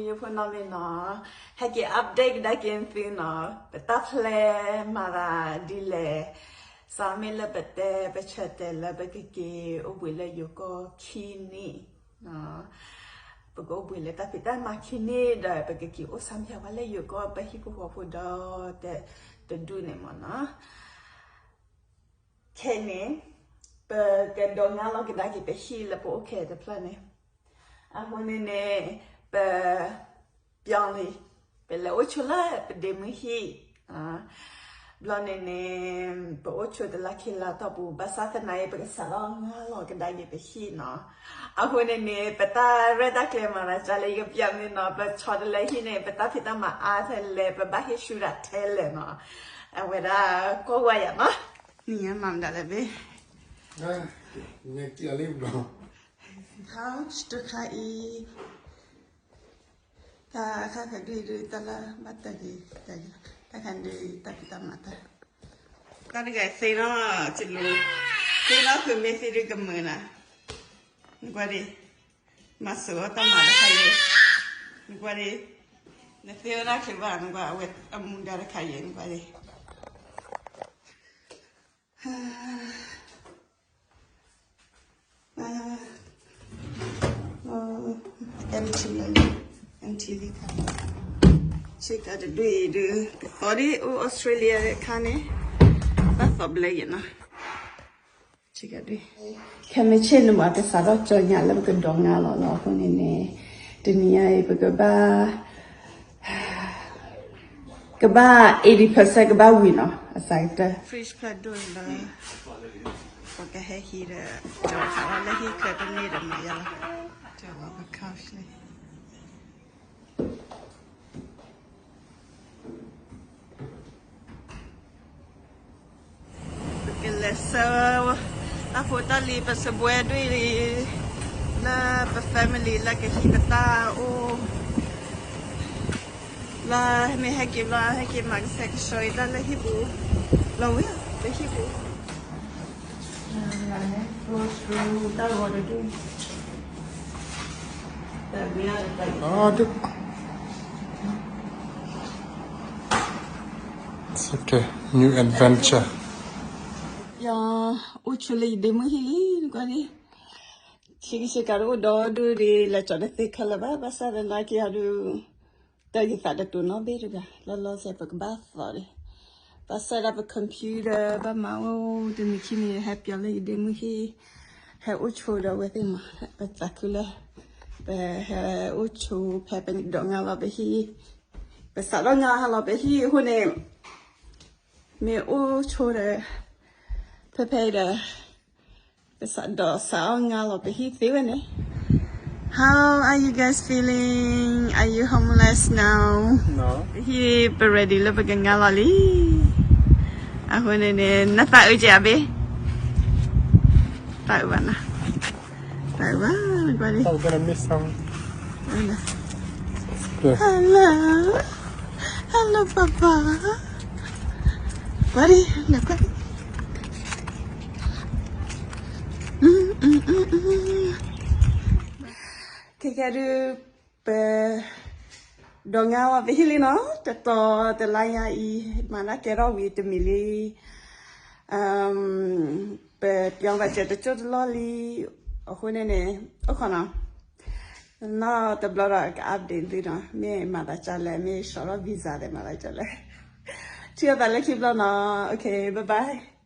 ယဖိနီၢ်မ့ၢ်နီၤ, ဟဲက့ၤ update ကဒါက့ၤသုနီၤ, ပတၢ် plan မၤသးဒ်လဲၣ်, စးမ့ၢ်လၢပတဲပဆၢတဲာ်လၢပကက့ၤအိၣ်ဘှံးလၢယိၤကီၢ်ခံနံၣ်, ပကအိၣ်ဘှံးလၢတၢ်ဖံးတၢ်မၤခံနံၣ်ဒီး ပကက့ၤအိၣ်ဆါမံဝဲလၢယိၤကီၢ် ပဟံၣ်ဖိဃီဖိဒီး တဒူၣ်န့ၣ်မ့ၢ်နီၤ. ခဲအံၤန့ၣ် ပကဒိးငါလီၤကဒါက့ၤပဟံၣ်လၢပအိၣ်ခဲတဖျၢၣ်န့ၣ်, အဃိန့ၣ်န့ၣ် ပ ပြောင်းလံ, ပလဲၤအိၣ်ဆိးလၢပဒ့မုၢ်ဟံၣ်, ဘျီန့ၣ်န့ၣ် ပအိၣ်ဆိးတလါခံလါတီၢ်ပူၤ ဘၣ်ဆၣ်သနာ်က့ ပကစးထီၣ်ငါလီၤကဒါက့ၤပဟံၣ်နီၤ. အဃိန့ၣ်န့ၣ် ပတၢ်ရဲၣ်တၢ်ကျဲၤမၤသးဒ်လဲၣ် ယကပျးန့ၢ်နီၤ, ပဆီတလဲဟံၣ်န့ၣ် ပတၢ်ဖံးတၢ်မၤအါထဲလဲၣ်, ပဘၣ်ဟ့ၣ်ဆူၣ်ဒၣ်ထဲလဲၣ်နီၤ. အဝဲဒၣ်ကွၢ်ဝဲယၤနီၤ, နံၤညါမၤမတၤလဲၣ်ဘ့ၣ်, ဟါ တခါအံၤ တၢ်ခါခါဒုးဒုး တၢ်လၢဘၣ်တၢ်က့ၤ တၢ်ခါဒုး တၢ်ဖံးတၢ်မၤတၢ်, တၢ်တဂၤသ့နီၤ, တလူၤ သ့နီၤဃုာ်မ့ၢ်သ့ဒုးကမုာ်နၤ, နကွၢ်ဒံး, မၤစၢၤအီၣ်တၢ်မၤတခါယဲ, နကွၢ်ဒံး, နသ့ဝဲဒၣ်ချ့ဘၣ် နကွၢ်အဝဲအမူဒါတခါယဲ နကွၢ်ဒံး. Empty လၢ empty လံခါ, ဆ့ကၤတဒုအံၤဒုး ကသီဒ်အိၣ် Australia အခါန့ၣ်, ဘၣ်သီဘျဲယဲနီၤ, ဆ့ကၤဒုး, ခဲမုၢ်ဆ့ၣ်န့ၣ်မး ကစးထီၣ်ကၠီညါလၢပကဒိးငါလီၤလီၤ အဃိန့ၣ်န့ၣ်, တနံၤညါအံၤ ပကဘၣ် ကဘၣ် eighty percent ကဘၣ်ဝံၤနီၤ, အစးကတၢၢ် fridge ဖျၢၣ်ဒိၣ်လၢ ပကဟဲဟံးဒီး ကၠီခးလၢဟံၣ်ချၢတန့ၢ်ဒီးမၤယါလီၤ, ကၠီလီၤပ couch လံ. ပကလဲၤဆှၢ တၢ်ဖိတၢ်လံၤပစပွဲဒ်အံၤ, လၢပ family လၢကဟံးပတၢ်အိၣ်, လၢမ့ၢ်ဟဲက့ၤဘျီ ဟဲက့ၤမၤကဆှဲကဆှီအံၤတၢ်လၢဟံၣ်ပူၤ, လီၤဝံၤလၢဟံၣ်ပူၤ Okay, new adventure. ယအိၣ်ဆိးလၢယဒ့မုၢ်ဟံၣ်လံ နကွၢ်ဒံး, ဆ့ကဆ့ကၤတအိၣ်ဒီဒူၣ်ဒံး လဲၤကၠီၤတသ့ခဲလၢာ်ဘၣ်, ဘၣ်ဆၣ်သနာ်က့အီၤဒုး တၢ်ဂ့ၤသးတတိၤနီတဘ့ၣ်တဂၤ, လီၤလီၤဆဲးပကဘၣ်သီဒံး, ဘၣ်ဆၣ်ဒၣ်ပ computer ဘၣ်မၤအိၣ်တနံၤခံနံၤ ဟဲပၠီလၢယဒ့မုၢ်ဟံၣ်, ဟဲအိၣ်ဆိးဒီးအဝဲသ့ၣ်မး, ပသးခုလၢ ပဟဲအိၣ်ဆိးဖဲပဒိးငါလီၤပဟံၣ်, ပစးထီၣ်ငါဟးလီၤပဟံၣ်အဃိန့ၣ် မ့ၢ်အိၣ်ဆိးဒီး ဖဲဖဲအံၤဒီး ပစးဒီးစးအီၣ်ငါလီၤပဟံၣ်သ့ဝဲန့ၣ်. How are you guys feeling? Are you homeless now? ပဟံၣ်ပ ready လၢပကငါလီၤလံ. အဃိန့ၣ်န့ၣ် နသးအုးကဲဧါဘ့ၣ်, သးအုးဘၣ်နၤ, သးအုးဘၣ်, နကွၢ်လံ. Hello, hello ပၢ်ပၢ်, ကွၢ်လံ နကွၢ်လံ. ခဲကဲဒုး ပ ဒိးငါဝဲပဟံၣ်လံနီၤ, တတီၤတလါညါအံၤ မၤတၢ်ကဲထီၣ်ဝံၤတမံၤလံ, ပပျီဘၣ်စၢၤတကၠိၢ်တလီၢ်လံ, အဃိန့ၣ်န့ၣ် အိၣ်ခိးနီၤ, နီၢ်တဘျီဒီးက update သုနီၤ, မ့ၢ်မၤသးကလဲၣ်, မ့ၢ်စှီၤထီၣ် visa သ့ၣ်မၤသးကလဲၣ်, ထံၣ်အသးလၢခံဘျီနီၤ, okay, bye bye.